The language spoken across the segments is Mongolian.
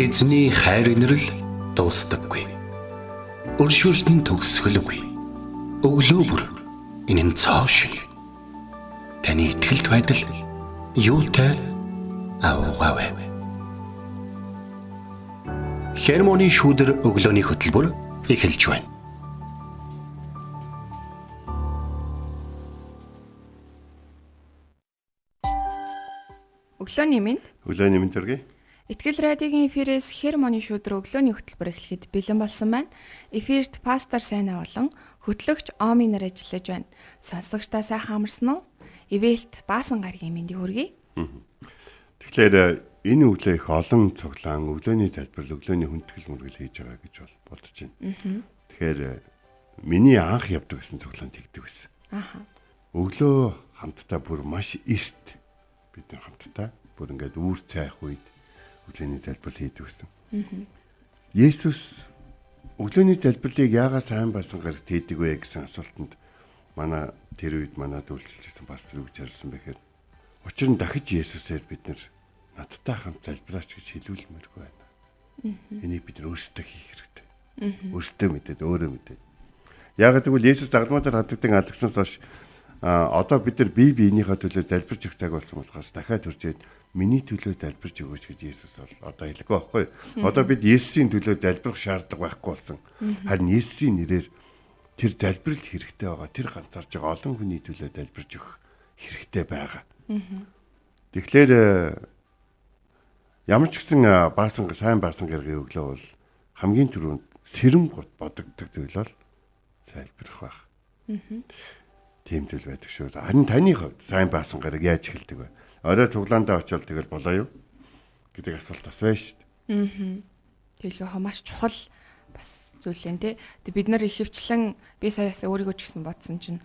Эзний хайр инрэл дуустдаггүй. Өршөөлт нь төгсгөлгүй. Өглөө бүр энэ нь цоо шин. Таны итгэлт байдал юутай авуугаа вэ? Хермоны шүүдэр өглөөний хөтөлбөр эхэлж байна. Өглөөний мэнд. Өглөөний мэнд төргий. Итгэл радиогийн эфирээс Хермоны шүүдрэ өглөөний хөтөлбөр эхлэхэд бэлэн болсон байна. Эфирт пастор Сайна болон хөтлөгч Оми нар ажиллаж байна. Сонсогчдаа сайхан амарсан уу? Ивэлт баасан гарагийн мэндийг хүргэе. Тэгэхээр энэ өглөө их олон цуглаан өглөөний залбирал, өглөөний хүндэтгэл мөргөл хийж байгаа гэж бодож байна. Тэгэхээр миний анх явдаг гэсэн цуглаан тэгдэг байсан. Аха. Өглөө хамтдаа бүр маш эрт бид нар хамтдаа бүр ингээд үүр цайх үед өглөөний залбирал хийдэг гэсэн. Есүс өглөөний залбирлыг яагаад сайн басан гарагт хийдэг вэ гэсэн асуултанд манай тэр үед манад үйлчилж байсан пастор үгж харсан бэхээр учир нь дахиж Есүсээр бид нар надтай хамт залбираач гэж хэлүүлмээргүй байна. Энийг бид нар өөрсдөө хийх хэрэгтэй. Өөрсдөө мэдээд, өөрөө мэдээд. Яагаад гэвэл Есүс загалмайдаар хадагдан алгаснаас хойш одоо бид нар бие биенийхээ төлөө залбирч өгөх цаг болсон болохоос дахиад төржээд миний төлөө залбирч өгөөч гэж Есүс бол одоо хэлэхгүй байхгүй. Одоо бид Есүсийн төлөө залбирах шаардлага байхгүй болсон. Харин Есүсийн нэрээр тэр залбирал хэрэгтэй байгаа. Тэр ганцаарч байгаа олон хүний төлөө залбирч өгөх хэрэгтэй байгаа. Тэгэхээр ямар ч гэсэн баасан сайн баасан гарагийн өглөө бол хамгийн түрүүнд сэрэн гот бодогддог зүйл бол залбирах байх. Тийм зүйл байдаг шүү. Харин таны хувьд сайн баасан гараг яаж эхэлдэг вэ? Орой цуглаандаа очивол тэгэл болоо юу гэдэг асуулт бас байна шүү дээ. Тэгэл хаа маш чухал бас зүйл юм те. Тэг бид нар ихэвчлэн би саяас өөрийгөө ч гэсэн бодсон чинь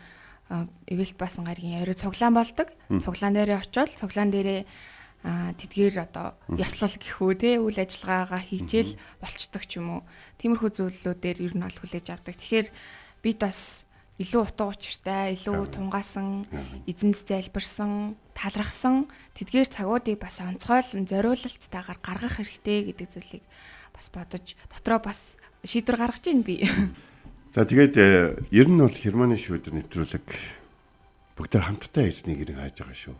эвэлт баасан гарагийн орой цуглаан болдог. Цуглаан дээрээ очивол цуглаан дээрээ тэдгээр одоо ёслол гэх үү те үйл ажиллагаагаа хийжэл болчдөг ч юм уу. Тиймэрхүү зүйлүүдээр ер нь бол хүлээж авдаг. Тэгэхээр бид бас илүү утга учиртай, илүү тунгаасан, эзэнд залбирсан, талархсан тэдгээр цагуудыг бас онцгойлон зориулалттайгаар гаргах хэрэгтэй гэдэг зүйлийг бас бодож дотроо бас шийдвэр гаргаж байна би. За тэгээд ер нь бол Хермоны шүүдэр нэвтрүүлэг бүгд хамтдаа эзнийг ирэн хайж байгаа шүү.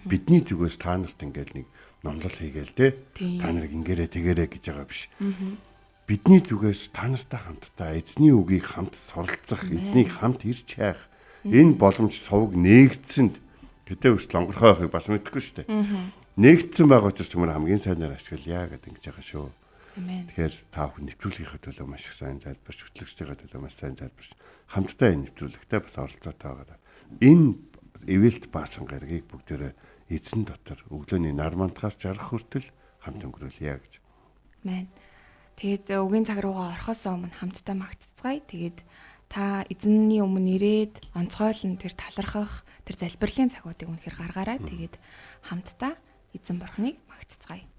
Бидний зүгээс та нарт ингээл нэг номлол хийгээл те. Та нарыг ингээрэ тэгэрэ гэж байгаа биш. Бидний зүгээс та нартай хамтдаа эзний үгийг хамт суралцах, эзнийг хамт ирж хайх энэ боломж сувг нээгдсэнд гэтээ хүртэл онгорхой байхыг бас мэдэхгүй шүү дээ. Нээгдсэн байгаа учраас түмэр хамгийн сайнаар ашиглая гэдэг ингэж байгаа шүү. Тэгэхээр та бүхэн нэвтрүүлгийнхээ төлөө маш их сайн залбирч, хөтлөгчдийнхээ төлөө маш сайн залбирч, хамтдаа энэ нэвтрүүлэгтээ бас оролцоотой байгаарай. Энэ эвэлт баасан гарагийг бүгдээрээ эзэн дотор өглөөний нар мандахаас жаргах хүртэл хамт өнгөрүүлье гэж. Амен. Тэгээд үгийн цаг руугаа орохоос өмнө хамтдаа магтцгаая. Тэгээд та эзэнний өмнө ирээд онцгойлон тэр талархах, тэр залбирлын цагуудыг үнэхээр гаргаарай. Тэгээд хамтдаа эзэн бурхныг магтцгаая.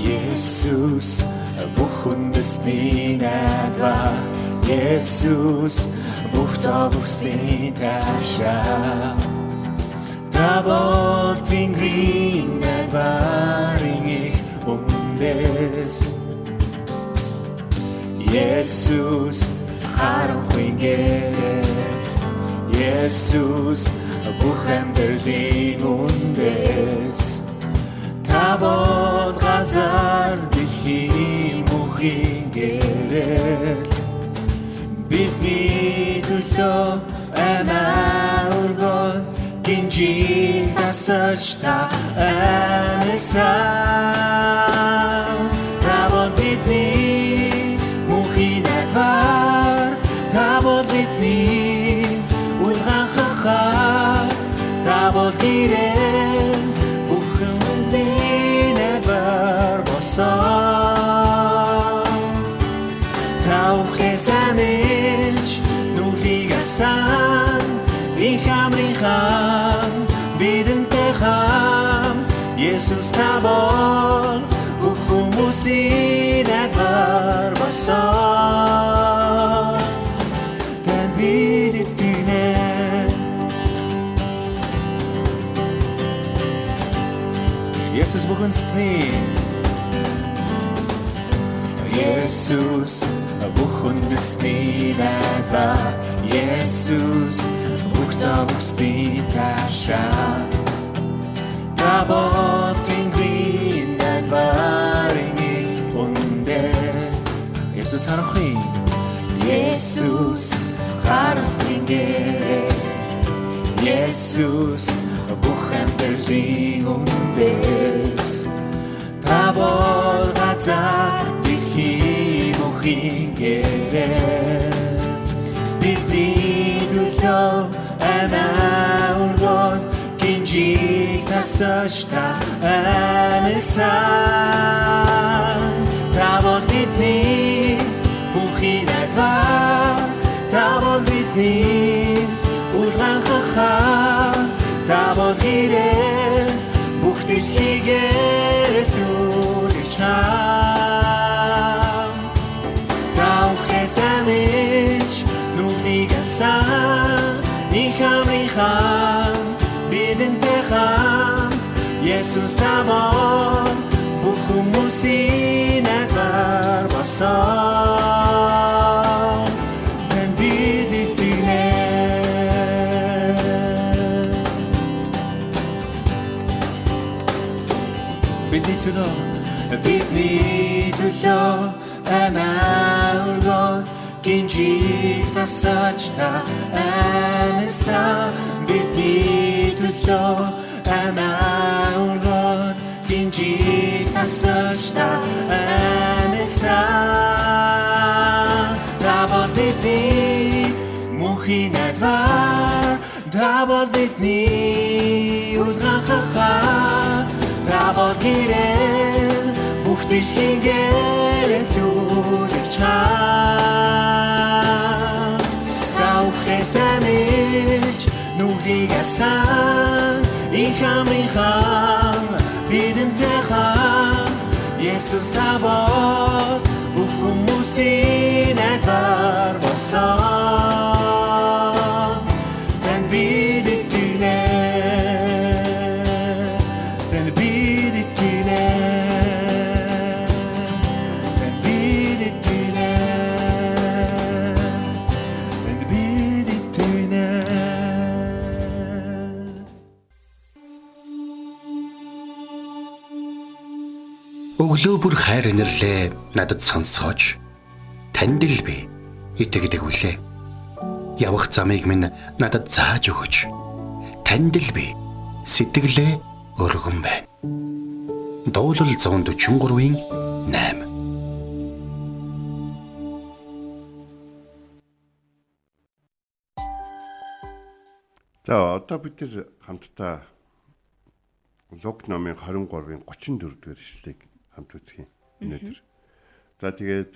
Есүс бүх үндэсний найдвар, Есүс бүх зов бүсний тайвшрал. Та бол Тэнгэрийн найдварын их үндэс. Есүс харанхуйн гэрэл, Есүс бүх амьдралын үндэс. Та бол газар дэлхийн мөнхийн гэрэл. Бидний төлөө амиа өргөн гинжин тасарч та амьсан. Та бол бидний мөнхийн найдвар, та бол бидний улгаан хахаа, та бол гэрэл та ухээс амилж нүглийг асан, их амрын хаан бидэнтэй хаан. болсон. Танд бид итгэнэ. Есүс бүх үндэсний, Есүс бүх үндэсний найдвар, Есүс бүх зов бүсдийн таашаа. Та бол Тэнгэрийн найдварын үндэс. Есүс харанхуйн, Есүс харанхуйн гэрэл, Есүс бүх амьдралын үндэс. Та бол газар дэлхийн бүхийн гэрэл. Бидний төлөө амиа өргөөд гинжиг тасаж та амьсан. Та бол бидний бүхийн найдвар, та бол бидний улгаан хаан, та бол гэрэл бүх дэлхийг гэрэлтүүлэгч хаан. Та үхээс амилж нүглийг асан, их амрын хаан бидэнтэй хамт. Есүс та бол бүх хүмүүсийн найдвар болсон. Танд бид итгэнэ. Бидний төлөө, бидний төлөө амиа өргөөд гинжиг тасаж та амьсан. Бидний төлөө амиа өргөөд гинжиг тасаж та амьсан. Та бол бидний мөнхийн найдвар, та бол бидний улгаан хаан, та бол гэрэл бүх дэлхийн гэрэлтүүлэгч хаан. Та үхээс амилж нүглийг асан, их амрын хаан бидэнтэй хамт. Есүс та бол бүх хүмүүсийн найдвар болсон. Танд бид итгэнэ. Танд бид итгэнэ. Танд бид итгэнэ. Танд бид итгэнэ. Өглөө бүр хайр инэрлээ надад сонсгооч. Танд л би итгэдэг үлээ. Явах замыг минь надад зааж өгөөч. Танд л би сэтгэлээ өргөн байна. Дуулал 143-ийн 8. За одоо бид нар хамтдаа Лук номын 23-ын 34 дугаар ишлэлийг хамт үзэх юм өнөөдөр. За тэгээд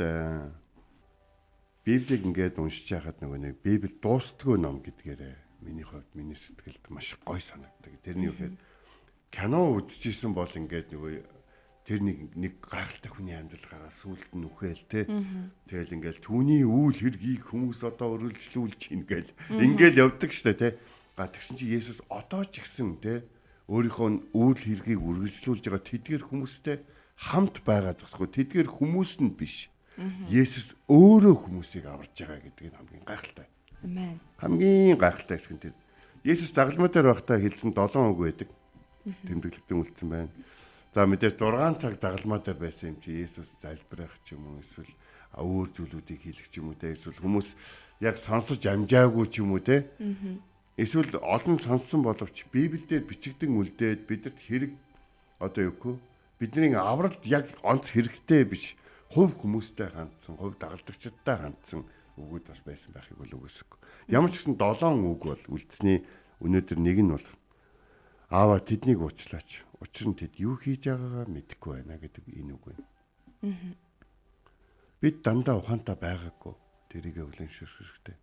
Библийг ингээд уншиж байхад нөгөө нэг Библи дуустдаггүй ном гэдгээрээ миний хувьд миний сэтгэлд маш гоё санагддаг. Тэрний үхээр кино үзчихсэн бол ингээд нөгөө тэр нэг гайхалтай хүний амьдрал гараа сүулт нь үхэл те. Тэгэл ингээд түүний үйл хэргийг хүмүүс одоо өргөлжлүүлж ийн гээл ингээд явдаг штэ те. Га тэгсэн чи Есүс одоо ч гэсэн те өөрийнхөө үйл хэргийг үргэлжлүүлж байгаа тэдгэр хүмүүстэй хамт байгаа зогсохгүй. Тэдгэр хүмүүс нь биш. Есүс өөрөө хүмүүсийг аварж байгаа гэдэг нь хамгийн гайхалтай. Амен. Хамгийн гайхалтай хэсэг нь тэр. Есүс загалмай дээр байхдаа хэлсэн 7 үг байдаг. Тэмдэглэгдэн үлдсэн байна. За мэдээж 6 цаг загалмай дээр байсан юм чи Есүс залбирах ч юм уу эсвэл өөр зүйлүүдийг хийх ч юм уу те, эсвэл хүмүүс яг сонсож амжаагүй ч юм уу те. Эсвэл олон сонссон боловч Библиэлд бичигдэн үлдээд бидэрт хэрэг одоо юу вэ? Бидний авралт яг онц хэрэгтэй биш. Хувь хүмүүстэй хандсан, хувь дагалдагчдтай хандсан үгүүд бас байсан байхыг бол үгүйсэхгүй. Ямар ч гэсэн 7 үг бол үлдсэний өнөөдөр нэг нь бол аава тэднийг уучлаач. Учир нь тэд юу хийж байгаагаа мэдэхгүй байна гэдэг энэ үг байна. Бид дандаа ухаантай байгаагүй. Тэрийгэ хүлээн хэрэгтэй.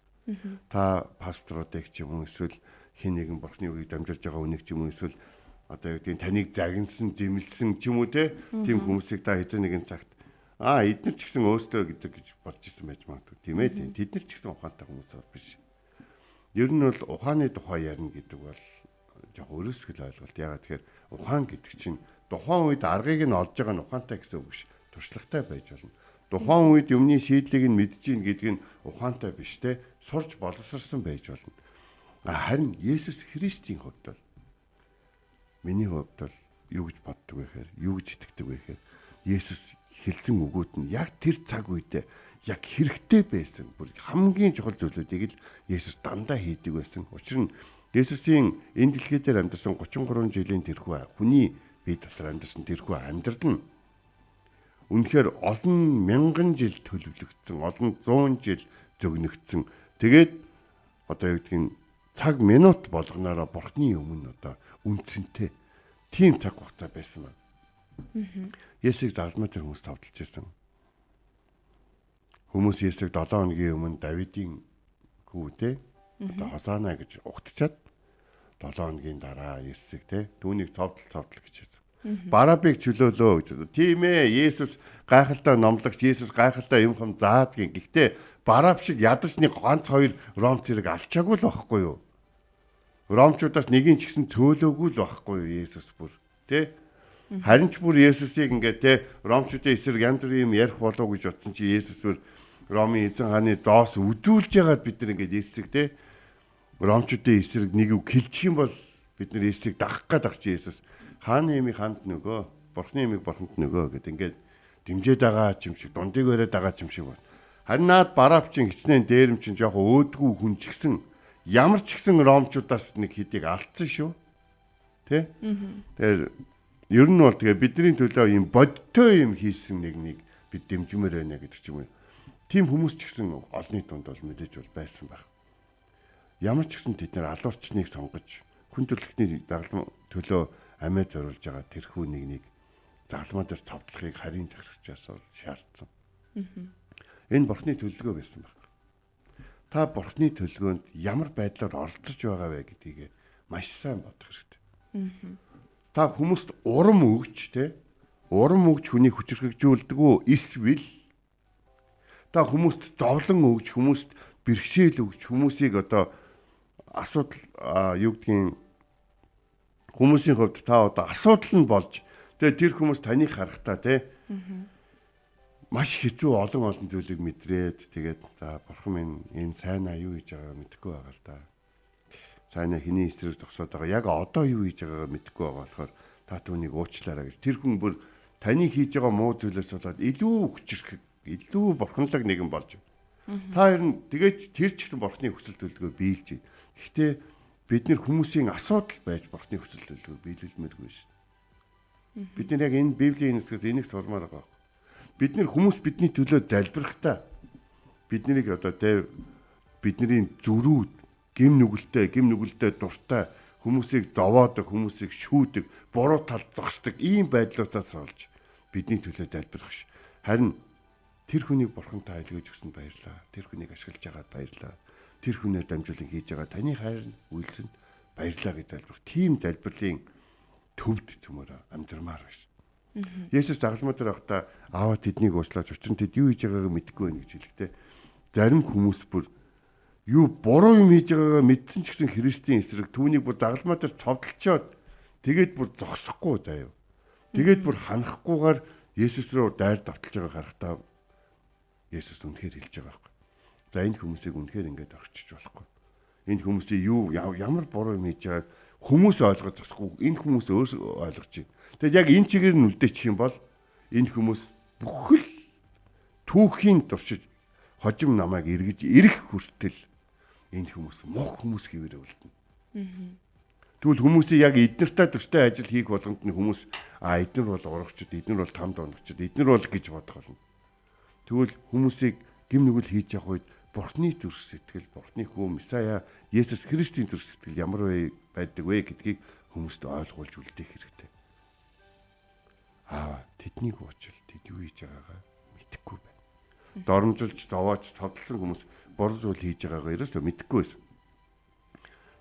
Та пасторуудыг ч юм уу эсвэл хэн нэгэн бурхны үгийг дамжуулж байгаа хүнийг ч юм уу эсвэл одоо юу гэдгийг таныг загнасан, зэмлсэн ч юм уу те, тийм хүмүүсийг та хэзээ нэгэн цагт Эднэр ч гэсэн өөрсдөө гэдэг гэж бодож исэн байж магадгүй. Тийм ээ. Тэд нар ч гэсэн ухаантай хүмүүс биш. Ер нь бол ухааны тухай ярина гэдэг бол жоох өрөөсгөл ойлголт. Яагаад тэгэхээр ухаан гэдэг чинь тухайн үед аргыг нь олж байгаа нь ухаантай гэсэн үг биш. Туршлагатай байж болно. Тухайн үед юмны шийдлийг нь мэдж ийн гэдэг нь ухаантай биш те. Сурч боловсрсон байж болно. Харин Есүс Христийн хувьд бол миний хувьд бол юу гэж боддог вэ гэхээр, юу гэж итгэдэг вэ гэхээр Есүс хэлсэн үгүүд нь яг тэр цаг үедээ яг хэрэгтэй байсан. Бүр хамгийн чухал зүйлүүдийг л Есүс дандаа хийдэг байсан. Учир нь Есүсийн энэ дэлхий дээр амьдарсан 33 жилийн тэрхүү хүний бие дотор амьдарсан тэрхүү амьдрал нь үнэхээр олон мянган жил төлөвлөгдсөн, олон зуун жил зөгнөгдсөн. Тэгээд одоо юу гэдгийг нь цаг минут болгоноороо Бурхны өмнө одоо үнцэнтэй тийм цаг хугацаа байсан байна. Есүсийг загалмай дээр хүмүүс товдолж ирсэн. Хүмүүс Есүсийг 7 хоногийн өмнө Давидын хүү те одоо Хосана гэж угтчаад 7 хоногийн дараа Есүсийг те түүнийг цовдол гэж хэлсэн. Барабыг чөлөөлөө гэж. Тийм ээ, Есүс гайхалтай номлогч, Есүс гайхалтай юм хам заадгийн. Гэхдээ Бараб шиг ядаж нэг ганц хоёр Ром цэрэг алчаагүй л байхгүй юу? Ромчуудаас нэгийн ч гэсэн цөөлөөгүй л байхгүй юу Есүс бүр тэ? Харин ч бүр Есүсийг ингээд те Ромчуудын эсрэг янз бүрийн юм ярих болов гэж бодсон чи Есүс бүр Ромын эзэн хааны зоос үдүүлж ягаад бид нар ингээд Есүсийг те Ромчуудын эсрэг нэг үг хэлчих юм бол бид нар Есүсийг дагах гээд ах чи Есүс хааны ямиг ханд нөгөө, бурхны ямиг бурханд нөгөө гэд ингээд дэмжиж байгаа юм шиг, дундыг өрөөд байгаа юм шиг байна. Харин наад Бараб чин хичнээн дээрэм чин жоохон өөдгүү хүн ч гэсэн ямар ч гэсэн ромчуудаас нэг хэдийг алдсан шүү. Тэ? Тэгэхээр ер нь бол тэгээ бидний төлөө юм бодтой юм хийсэн нэг бид дэмжмээр байна гэдэг ч юм уу. Тийм хүмүүс ч гэсэн олонний дунд бол мэдээж бол байсан байх. Ямар ч гэсэн тэд нар алуурчныг сонгож хүн төрөлхтний дагалмаа төлөө амиа зориулж байгаа тэрхүү нэг загалмаа дээр цовдлохыг харийн захирагчаас шаардсан. Энэ бурхны төлөвлөгөө байсан баг. Та бурхны төлөвлөгөөнд ямар байдлаар оролцож байгаа вэ гэдгийг маш сайн бодох хэрэгтэй. Та хүмүүст урам өгч те урам өгч хүнийг хүчрхэгжүүлдэг үү эсвэл та хүмүүст зовлон өгч хүмүүст бэрхшээл өгч хүмүүсийг одоо асуудал юу гэдгийг хүмүүсийн хувьд та одоо асуудал нь болж тэгээ тэр хүмүүс таныг харахтаа те маш хэцүү олон зүйлийг мэдрээд тэгээд за бурхан минь энэ сайнаа юу хийж байгааг мэдэхгүй байгаа л да. Сайнаа хэний эсрэг зогсоод байгаа. Яг одоо юу хийж байгаагаа мэдэхгүй байгаа болохоор та түүнийг уучлаарай гэж. Тэр хүн бүр таны хийж байгаа муу зүйлээс болоод илүү хүчрэх, илүү бурханлаг нэгэн болж. Та ер нь тэгээд тэр ч гэсэн бурхны хүсэл төлөвлөгөө биелж байна. Гэхдээ бид нэр хүмүүсийн асуудал байж бурхны хүсэл төлөвлөгөө биелүүлмээргүй шүү дээ. Бид нар яг энэ Библийн хэсгээс энийг сурмаар байгаа. Бид нэр хүмүүс бидний төлөө залбирахдаа биднийг одоо тэ бидний зөрүүд гим нүгэлтэй дуртай хүмүүсийг зовоодог, хүмүүсийг шүүдэг, буруу талд зогсдог ийм байдлуудаас олж бидний төлөө залбирах ш. Харин тэр хүнийг бурхан та илгээж өгсөнд баярлалаа. Тэр хүнийг ашиглаж байгаад баярлалаа. Тэр хүнээр дамжуулан хийж байгаа таны хайр нь үйлсэнд баярлалаа гэж залбирах. Тийм залбирлын төвд цөмөр амьдрмаар байна. Есүс загалмай дээр байхдаа аава тэднийг уучлаач, учир нь тэд юу хийж байгаагаа мэдэхгүй байна гэж хэлэхдээ зарим хүмүүс бүр юу буруу юм хийж байгаагаа мэдсэн ч гэсэн Христийн эсрэг түүнийг бүр загалмай дээр цовдлцоод тэгээд бүр зогсохгүй заяа. Тэгээд бүр ханахгүйгээр Есүс рүү дайр давталж байгааг харахтаа Есүс үнэхээр хэлж байгаа байхгүй. За энэ хүмүүсийг үнэхээр ингэж орчиж болохгүй. Энэ хүмүүсийн юу ямар буруу юм хийж байгааг хүмүүс ойлгож зогсохгүй. Энэ хүмүүс өөрсдөө ойлгож байна. Тэгээд яг энэ чигээр нь үлдээчих юм бол энэ хүмүүс бүхэл түүхийн туршиж хожим намайг эргэж ирэх хүртэл энэ хүмүүс муу хүмүүс хэвээрээ үлдэнэ. Тэгвэл хүмүүсийн яг эднэртэй төстэй ажил хийх болгонд нь хүмүүс эднэр бол урагчд, эднэр бол тамд онгочд, эднэр бол гэж бодох болно. Тэгвэл хүмүүсийг гим нүгэл хийж явах үед Бурхны зүрх сэтгэл, Бурхны хүү Месая Есүс Христийн зүрх сэтгэл ямар байдаг вэ гэдгийг хүмүүст ойлгуулж үлдээх хэрэгтэй. Аава, тэднийг уучлал, тэд юу хийж байгаагаа мэдэхгүй байна. Доромжилж, зовоож, цовдлсон хүмүүс буруу зүйл хийж байгаагаа ерөөсөө мэдэхгүй байсан.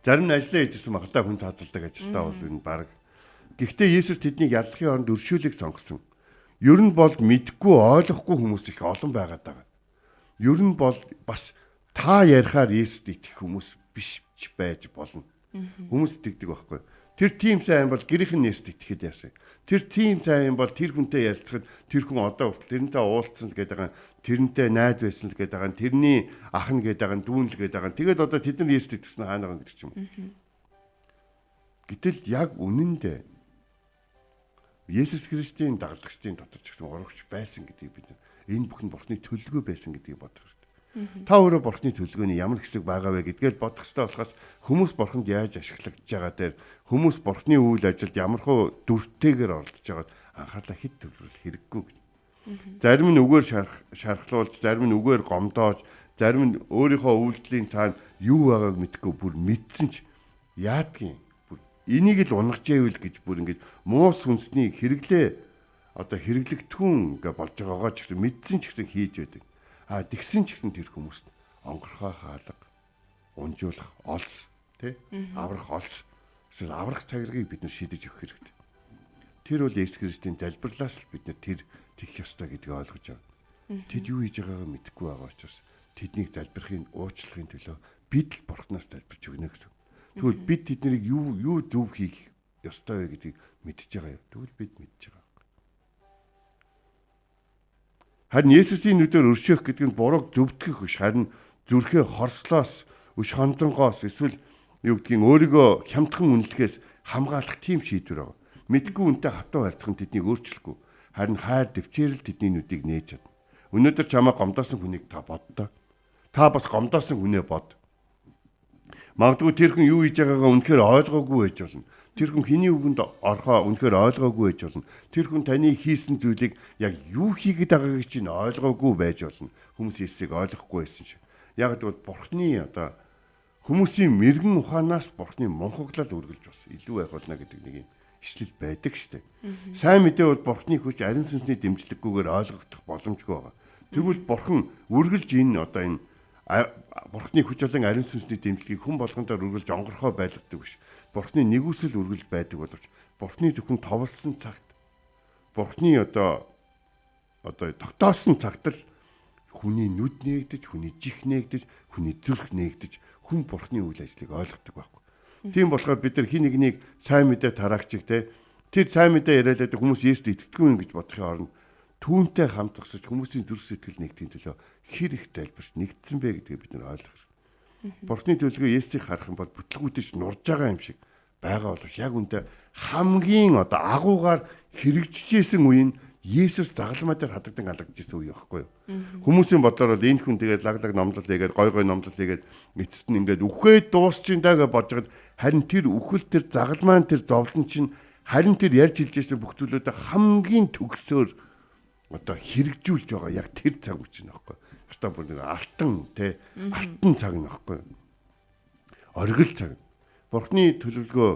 Зарим нь ажиллаа хийжсэн баг л да, хүн цаазалдаг ажилтаа бол энэ баг. Гэхдээ Есүс тэднийг яллахын оронд өршөөлийг сонгосон. Ер нь бол мэдгүй ойлгохгүй хүмүүс их олон байгаад байгаа. Ер нь бол бас та ярихаар Есүст итгэх хүмүүс биш ч байж болно. Хүмүүс тэгдэг байхгүй. Тэр тийм сайн бол гэрийнх нь Есүст итгэхэд яасан. Тэр тийм сайн бол тэр хүнтэй ярилцахад тэр хүн одоо хүртэл тэрнтэй уулзсан л гэдэг байгаа. Тэрнтэй найз байсан л гэдэг байгаа. Тэрний ах нь гэдэг байгаа, дүүн л гэдэг байгаа. Тэгээд одоо тэд нар Есүст итгэсэн хаана байгаа гэдэг ч юм. Гэтэл яг үнэндээ Есүс Христийн дагалдагчдын дотор ч гэсэн урагч байсан гэдгийг бид энэ бүхэн Бурхны төлөвлөгөө байсан гэдгийг бодох хэрэгтэй. Та өөрөө Бурхны төлөвлөгөөний ямар хэсэг байгаа вэ гэдгээ л бодох хэрэгтэй болохоос хүмүүс Бурханд яаж ашиглагдж байгаа дээр хүмүүс Бурхны үйл ажилд ямархуу дүртэйгээр оролцож байгааг анхаарлаа хэд төвлөрүүлэх хэрэггүй гэж. Зарим нь үгээр шархлуулж, зарим нь үгээр гомдоож, зарим нь өөрийнхөө үйлдэлийн цаана юу байгааг мэдэхгүй бүр мэдсэн ч яадгийн энийг л унгаж ивэл гэж бүр ингэж муус хүнсний хэрэглээ одоо хэрэглэгдэхүүн ингээ болж байгаагаа ч гэсэн мэдсэн ч гэсэн хийж байдаг. А тэгсэн ч гэсэн тэр хүмүүст онгорхой хаалга, унжуулах олс, тий? Аврах олс. Эсвэл аврах цагиргийг бид нар шийдэж өгөх хэрэгтэй. Тэр бол Есүс Христийн залбирлаас л бид нар тэр тэгэх ёстой гэдгийг ойлгож байна. Тэд юу хийж байгаагаа мэдэхгүй байгаа учраас тэднийг залбирахын, уучлахын төлөө бид л Бурханаас залбирч өгнө гэсэн. Тэгвэл бид тэднийг юу зөв хийх ёстой вэ гэдгийг мэдж байгаа юм. Тэгвэл бид мэдж байгаа. Харин Есүсийн нүдээр өршөөх гэдэг нь бурууг зөвтгөх биш, харин зүрхээ хорслоос, өш хонзонгоос эсвэл юу гэдгийг өөрийгөө хямдхан үнэлэхээс хамгаалах тийм шийдвэр байгаа. Мэдгүй үнтэй хатуу харьцах нь тэднийг өөрчлөхгүй. Харин хайр төвчээрэл тэдний нүдийг нээж чадна. Өнөөдөр чамаа гомдоосон хүнийг та боддоо. Та бас гомдоосон хүнээ бод. Магадгүй тэр хүн юу хийж байгаагаа үнэхээр ойлгоогүй байж болно. Тэр хүн хэний үгэнд орохоо үнэхээр ойлгоогүй байж болно. Тэр хүн таны хийсэн зүйлийг яг юу хийгээд байгааг чинь ойлгоогүй байж болно. Хүмүүс Есүсийг ойлгохгүй байсан шиг. Яг гэвэл Бурхны одоо хүмүүсийн мэрэгэн ухаанаас Бурхны мунхаглал үргэлж бас илүү байх болно гэдэг нэг юм ишлэл байдаг штэ. Сайн мэдээ бол Бурхны хүч ариун сүнсний дэмжлэггүйгээр ойлгогдох боломжгүй байгаа. Тэгвэл Бурхан үргэлж энэ одоо энэ Бурхны хүч болон ариун сүнсний дэмжлэгийг хүн болгондоо үргэлж онгорхой байлгадаг биш. Бурхны нэгүсэл үргэлж байдаг боловч Бурхны зөвхөн товлсон цагт Бурхны одоо тогтоосон цагт л хүний нүд нээгдэж, хүний жих нээгдэж, хүний зүрх нээгдэж хүн Бурхны үйл ажлыг ойлгодог байхгүй. Тийм болохоор бид нар хин нэгнийг сайн мэдээ тараагчиг те тэр сайн мэдээ яриалаад хүмүүс Есүст итгэдэггүй юм гэж бодохын оронд түүнтэй хамт зогсож хүмүүсийн зүрх сэтгэл нэгдэхин төлөө хэр их залбирч нэгдсэн бэ гэдгийг бид нар ойлгох хэрэгтэй. Бурхны төлөвлөгөө Есүсийг харах юм бол бүтлгүүдэж нурж байгаа юм шиг байгаа боловч яг үнтэй хамгийн одоо агуугаар хэрэгжижсэн үе нь Есүс загалмай дээр хадагдан алгажсэн үе байхгүй юу? Хүмүүсийн бодлоор бол энэ хүн тэгээд лаглаг номлол хийгээд гой гой номлол хийгээд эцэст нь ингээд үхээд дуусчин даа гэж бодож байхад харин тэр үхэл тэр загалмайн тэр зовлон чинь харин тэр ярьж хэлж байсан бүх зүйлүүдээ хамгийн төгсөөр одоо хэрэгжүүлж байгаа яг тэр цаг үе чинь байхгүй. Бартаа бүр нэг алтан те алтан цаг нь байхгүй. Оргил цаг. Бурхны төлөвлөгөө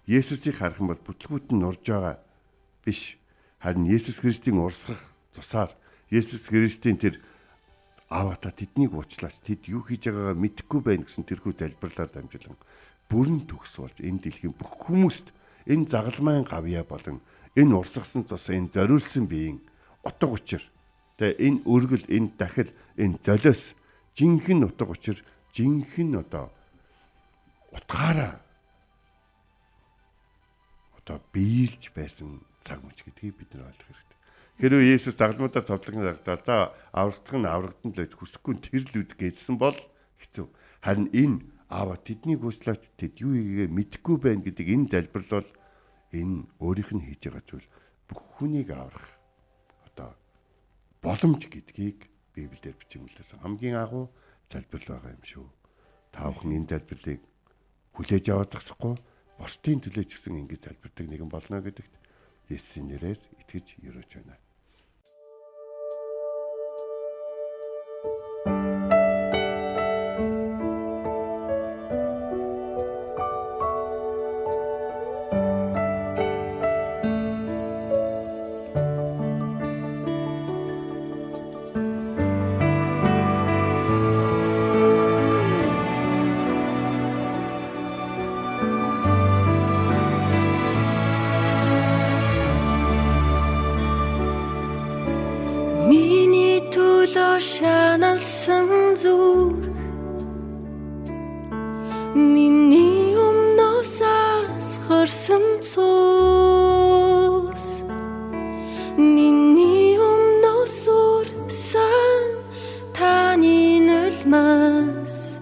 Есүсийг харах юм бол бүтлгүүд нь нурж байгаа биш. Харин Есүс Христийн урсгах тусаар Есүс Христийн тэр аава та тэднийг уучлаач. Тэд юу хийж байгаагаа мэдэхгүй байна гэсэн тэрхүү залбирлаар дамжуулан бүрэн төгс болж энэ дэлхийн бүх хүмүүст энэ загалмайн гавьяа болон энэ урсгасан цус энэ зориулсан биеийн утга учир тэ энэ өргөл энэ дахил энэ золиос жинхэнэ утга учир жинхэнэ одоо утгаараа одоо биелж байсан цаг мөч гэдгийг бид нар ойлгох хэрэгтэй. Хэрвээ Есүс загалмуудаар цовдлон загдаад за аврагдах нь аврагдан л гэж хүсэхгүй тэр л үз гээжсэн бол хэцүү. Харин энэ аава тэднийг уучлаач тэд юу хийгээ мэдэхгүй байна гэдэг энэ залбирал бол энэ өөрийнх нь хийж байгаа зүйл бүх хүнийг аврах одоо боломж гэдгийг Библиэлд бичигдсэн хамгийн агуу залбирал байгаа юм шүү. Та бүхэн энэ залбирлыг хүлээж аваад зогсохгүй бусдын төлөө ч гэсэн ингэж залбирдаг нэгэн болно гэдэгт Есүсийн нэрээр итгэж ерөөж байна. гарсан цус миний өмнөөс урсан таны нулимс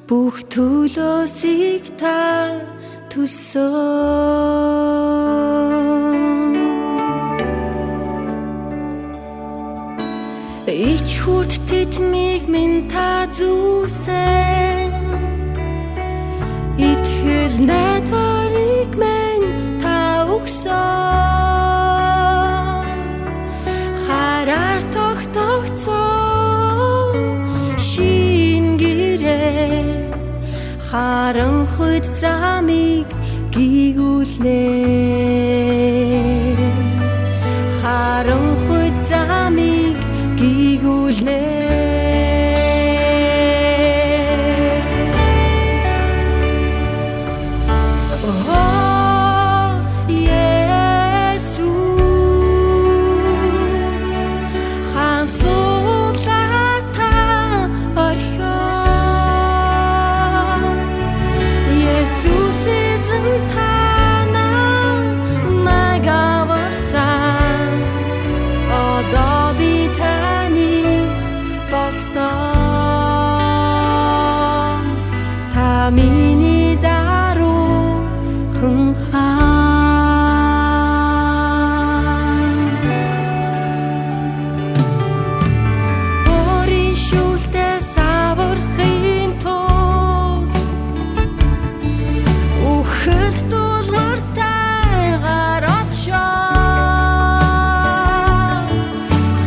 бүх төлөөсийг та төлсөн. Ич хүрт тэтмийг минь та зүүсэн, итгэл найдварыг минь та өгсөн. Хараар тогтогцсон шин гэрээ харанхуйд замыг гүйгүүлнэ. Харанхуйд замыг гүйгүүлнэ. Оо, Есүс, хаан суудлаа та орхио. Есүс эзэн та намайг аварсан. Одоо би таны болсон. Та миний даруухан хаан. Өөрийн шүүлтээс аврахын тулд үхэлд тулгууртайгаар очоод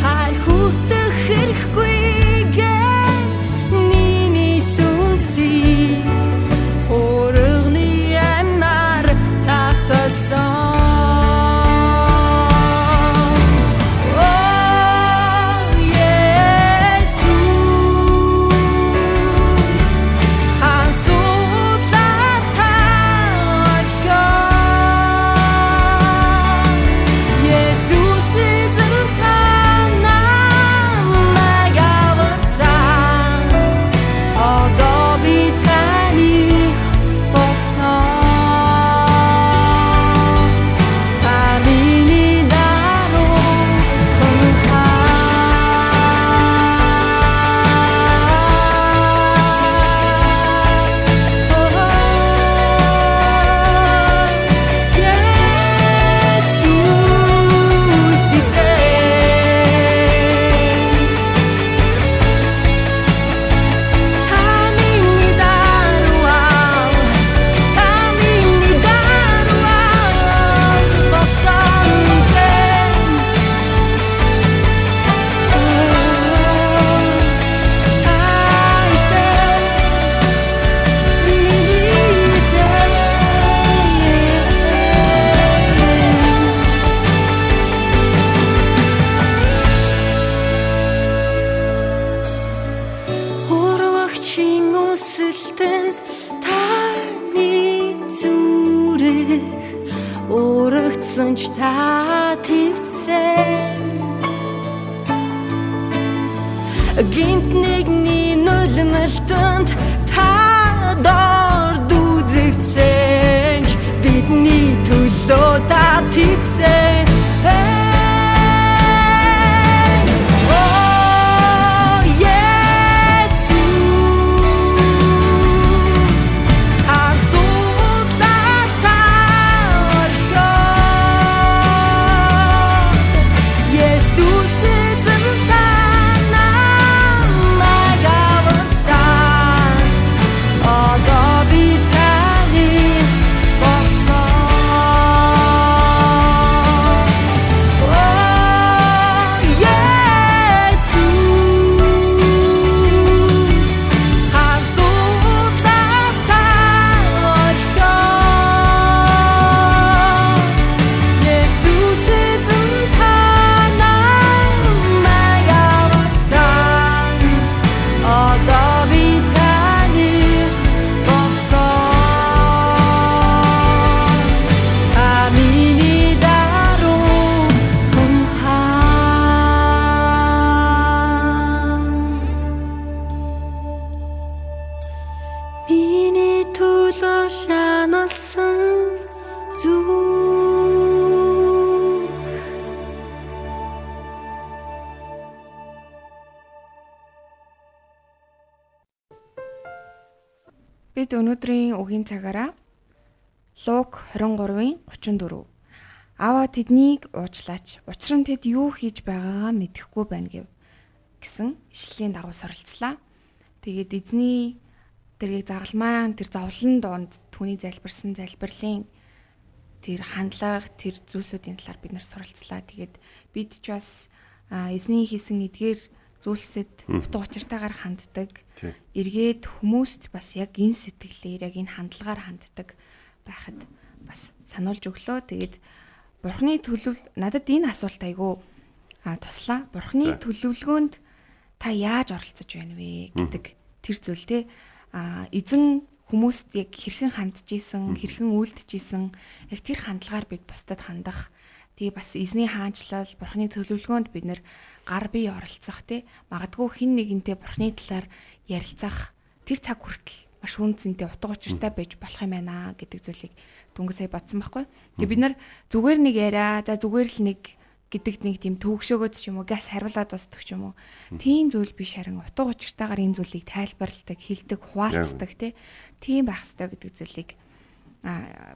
хайр хүртэх хэрэггүй гэд миний сүнсийг хурганы амиар тасалсан. Оо, Есүс, хаан суудлаа та орхио. Есүс эзэн та намайг аварсан. Одоо би таных болсон. Та миний даруухан хаан. Есүс эзэн. Та миний даруй аав, та миний даруй аав болсон эзэн. Та эзэн, миний эзэн. Урвагчийн үнсэлтэнд таны зүрх урагдсан ч та твцэн. Гинт нэгний нулимлтанд та дорд үзэгдсэн ч бидний төлөө та твцэн. Оо, Есүс, хаан суудлаа та орхио. Есүс эзэн та намайг аварсан. Одоо Бид өнөөдрийн үгийн цагаараа Лук 23-ын 34. Аваа тэднийг уучлаач. Учир нь тэд юу хийж байгаагаа мэдэхгүй байна гэв гэсэн ишлэлийн дагуу суралцлаа. Тэгээд эзний тэрийг загалмайн тэр зовлон дунд түүний залбирсан залбирлын тэр хандлага, тэр зүйлсүүдийн талаар бид нар суралцлаа. Тэгээд бид ч бас эзний хийсэн эдгээр зүйлсэд утга учиртайгаар ханддаг. Эргээд хүмүүст бас яг энэ сэтгэлээр, яг энэ хандлагаар ханддаг байхад бас сануулж өглөө. Тэгээд Бурхны төлөв надад энэ асуулт айгүй туслаа. Бурхны төлөвлөгөөнд та яаж оролцож байна вэ гэдэг тэр зүйл те. Эзэн хүмүүст яг хэрхэн хандж исэн, хэрхэн үйлдэж исэн, яг тэр хандлагаар бид бусдад хандах. Тэгээ бас эзний хаанчлал, Бурхны төлөвлөгөөнд бид нэр гар бие оролцох те. Магадгүй хин нэгэнтэй Бурхны талаар ярилцах тэр цаг хүртэл маш үн цэнтэй утга учиртай байж болох юм байна гэдэг зүйлийг дөнгөж сая бодсон байхгүй. Тэгээ бид нар зүгээр нэг яриа, за зүгээр л нэг гэдэг нэг тийм төгшөөгөөд ч юм уу, газ хариулаад дуустдаг ч юм уу. Тийм зүйл биш, харин утга учиртайгаар энэ зүйлийг тайлбарладаг, хэлдэг, хуваалцдаг тий. Тийм байх ёстой гэдэг зүйлийг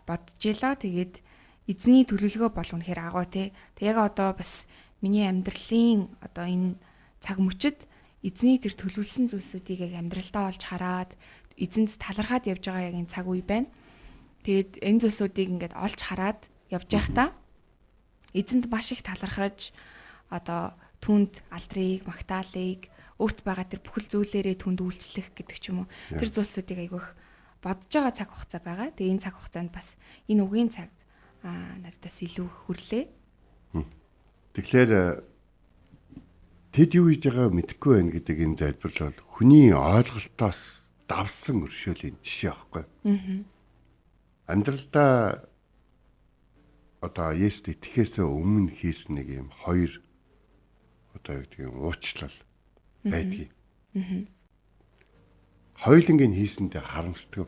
бодож илаа. Тэгээд эзний төлөвлөгөө бол үнэхээр агуу тий. Тэг яг одоо бас миний амьдралын одоо энэ цаг мөчид эзний тэр төлөвлөсөн зүйлсүүдийг яг амьдралдаа олж хараад эзэнд талархаад явж байгаа яг энэ цаг үе байна. Тэгээд энэ зүйлсүүдийг ингээд олж хараад явж байхдаа эзэнд маш их талархаж одоо түнд алдрыг, магтаалыг, өөрт байгаа тэр бүхэл зүйлээрээ түнд үйлчлэх гэдэг ч юм уу. Тэр зүйлсүүдийг айгүйх бодож байгаа цаг хугацаа байгаа. Тэгээ энэ цаг хугацаанд бас энэ үгийн цаг надад бас илүү хүрлээ. Тэгэхээр тэд юу хийж байгааг мэдэхгүй байна гэдэг энэ залбирал бол хүний ойлголтоос давсан өршөөлийн жишээ аахгүй. Амьдралдаа одоо Есүст итгэхээс өмнө хийсэн нэг юм хоёр одоо юу гэдэг юм уучлал байдгийг. Хоёуланг нь хийсэндээ харамсдаг.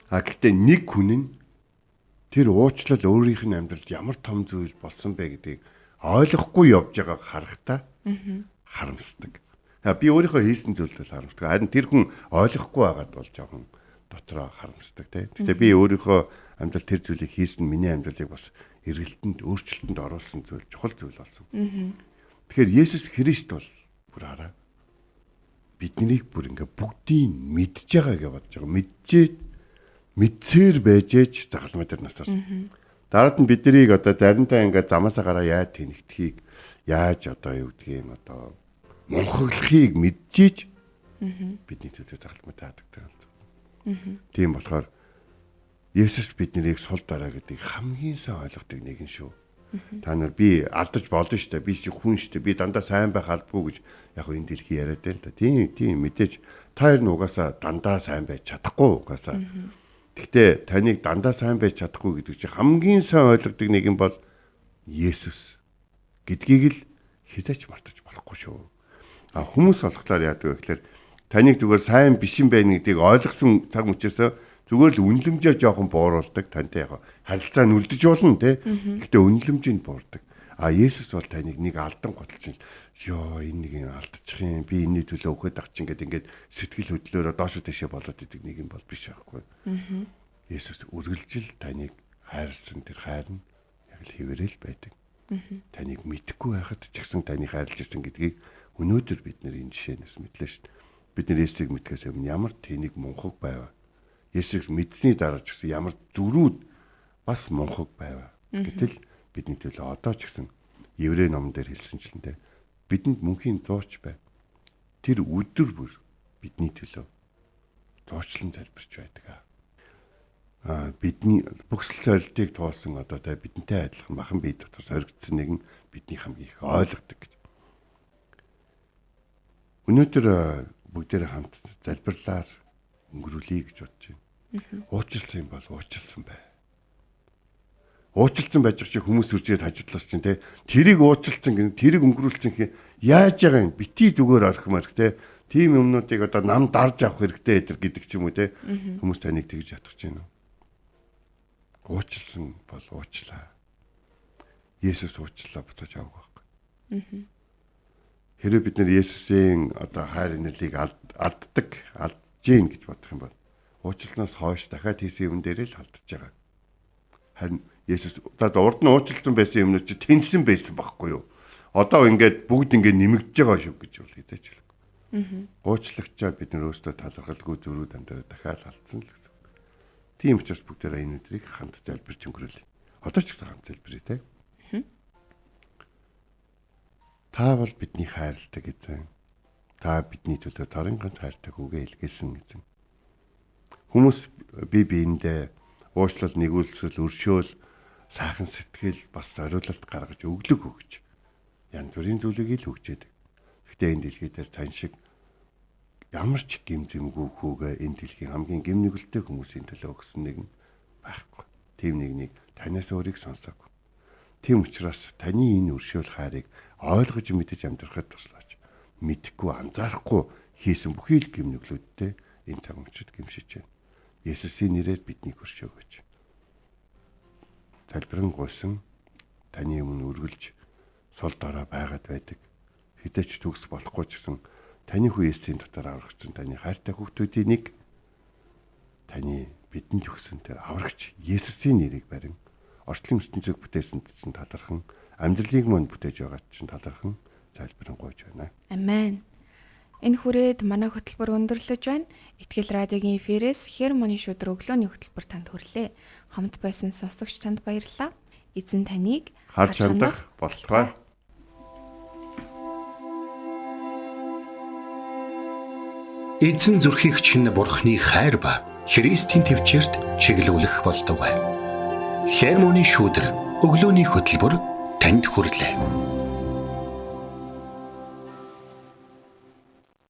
А гэхдээ нэг хүн нь тэр уучлал өөрийнх нь амьдралд ямар том зүйл болсон бэ гэдгийг ойлгохгүй явж байгааг харахтаа харамсдаг. Би өөрийнхөө хийсэн зүйлд харамсдаг. Харин тэр хүн ойлгохгүй байгаад бол жоохон дотроо харамсдаг тий. Гэхдээ би өөрийнхөө амьдрал тэр зүйлийг хийсэн миний амьдралыг бас эргэлтэнд, өөрчлөлтөнд оруулсан зүйл чухал зүйл болсон. Тэгэхээр Есүс Христ бол бүр хараа биднийг бүр ингээ бүгдийг мэдж байгаа гэж бодож байгаа. Мэджээд мэдсээр байж ээж загалмай дээр насаарсан. Дараад нь биднийг одоо заримдаа ингээ замаасаа гараа яаж тэнэгдэхийг, яаж одоо юу гэдгийг одоо мунхаглахыг мэдчихэж бидний төлөө загалмай таадагдаг. Тийм болохоор Есүс биднийг сул дараа гэдгийг хамгийн сайн ойлгодог нэгэн шүү. Та нар би алдаж болно шүү дээ. Би чи хүн шүү дээ. Би дандаа сайн байх албагүй гэж яг энэ дэлхий яриад байна л да. Тийм мэдээж та хоёр нь угаасаа дандаа сайн байж чадахгүй угаасаа. Гэхдээ таныг дандаа сайн байж чадахгүй гэдэг чинь хамгийн сайн ойлгодог нэгэн бол Есүс гэдгийг л хизээч мартаж болохгүй шүү. А хүмүүс болохоор яадаг вэ гэхээр таныг зүгээр сайн биш юм байна гэдгийг ойлгосон цаг мөчөөсөө зүгээр л үнэлэмжээ жоохон бууруулдаг, тантай яг харилцаа нь үлдэж болно те. Гэхдээ үнэлэмжийг буурдаг. А Есүс бол таныг нэг алдан готолж ёо энэ нэг юм алдчих юм, би энэний төлөө өгөхөд ах чинь гэд ингээд сэтгэл хөдлөлөөрөө доошо тийшээ болоод идэг нэг юм бол биш байхгүй. Есүс үргэлжил таныг хайрлсан тэр хайр нь яг л хэвээрэл байдаг. Таныг мэдэхгүй байхад ч гэсэн таныг хайрлаж ирсэн гэдгийг өнөөдөр бид нэр энэ жишээнээс мэдлээ шүү дээ. Бид нэр Есүсийг мэдхээс өмнө ямар тэнэг мунхаг байв. Есүс мэдсэний дараа ч гэсэн ямар зүрүүд бас мунхаг байв. Гэтэл бидний төлөө одоо ч гэсэн Еврей номон дээр хэлсэнчлэн бидэнд мөнхийн зууч байв. Тэр өдөр бүр бидний төлөө зуучлан залбирч байдаг. Бидний бүхсэл сорилтыг туулсан одоо тэ бидэнтэй адилхан махан бие дотор соригдсон нэгэн бидний хамгийн их ойлгодог гэж. Өнөөдөр бүгдээрээ хамт залбирлаар өнгөрүүлье гэж бодож байна. Уучлсан юм бол уучлсан бай. Уучлсан байж чи хүмүүс үржээд хажуудлаас чинь те тэрийг уучлсан гэн тэрийг өнгөрүүлсэн хэ яаж байгаа юм бити зүгээр орхимоор те тийм юмнуудыг одоо нам дарж авах хэрэгтэй эдэр гэдэг ч юм уу те хүмүүс таныг тэгж ятгах чинь. Уучлсан бол уучлаа. Есүс уучлаа буцааж авах байхгүй. Хэрвээ бид нэр Есүсийн одоо хайр инэрлийг алддаг, алдж гин гэж бодох юм бол Уучласнаас хойш дахиад хийсэн юм дээр л алдаж байгаа. Харин Есүс за урд нь уучлсан байсан юмнууд чи тэнсэн байсан байхгүй юу? Одоо ингээд бүгд ингээд нэмэгдэж байгаа шүү гэж бол хэдэж хэлэхгүй. Уучлагчаар бид нар өөрсдөө талархалгүй зөрүүд амьдраа дахиад алдсан л гэсэн. Тийм учраас бүгдээрээ энэ өдрийг хамт залбирч өнгөрөөлье. Одоо ч гэсэн хамт залбирая те. Та бол бидний хайрладаг эзэн. Та бидний төлөө цорын ганц хайртай хүүгээ илгээсэн эзэн. Хүмүүс бие биендээ уучлал, нэгүүлсэл, өршөөл, сайхан сэтгэл бас зориулалт гаргаж өглөг өгч янз бүрийн зүйлийг л өгч яадаг. Гэхдээ энэ дэлхий дээр тань шиг ямар ч гим зэмгүй хүүгээ энэ дэлхийн хамгийн гим нүгэлтэй хүмүүсийн төлөө өгсөн нэгэн байхгүй. Тийм нэгнийг танаас өөрийг сонсоогүй. Тийм учраас таны энэ өршөөл хайрыг ойлгож мэдэж амьдрахад туслаач. Мэдхгүй анзаарахгүй хийсэн бүхий л гим нүглүүдтэй энэ цаг мөчид гимшиж байна. Есүсийн нэрээр биднийг өршөөгөөч. Залбирэн гуйсан таны өмнө үргэлж сул дорой байгаад байдаг. Хизээч төгс болохгүй ч гэсэн таны хүү Есүсийн дотор аврагчсан таны хайртай хүүхдүүдийн нэг таны бидэнд өгсөн тэр аврагч Есүсийн нэрийг барин орчлон ертөнцийг бүтээсэнд чинь талархан амьдралыг мөн бүтээж байгаад чинь талархан залбирэн гуйж байна. Амен. Энэ хүрээд манай хөтөлбөр өндөрлөж байна. Итгэл радиогийн эфирээс Хермоны шүдэр өглөөний хөтөлбөр танд хүрлээ. Хамт байсан сонсогч танд баярлалаа. Эзэн таныг харж хандах болтугай. Эзэн зүрхийг чинь бурхны хайр ба Христийн төвчөрт чиглүүлэх болтугай. Хермоны шүүдэр өглөөний хөтөлбөр танд хүрэлээ.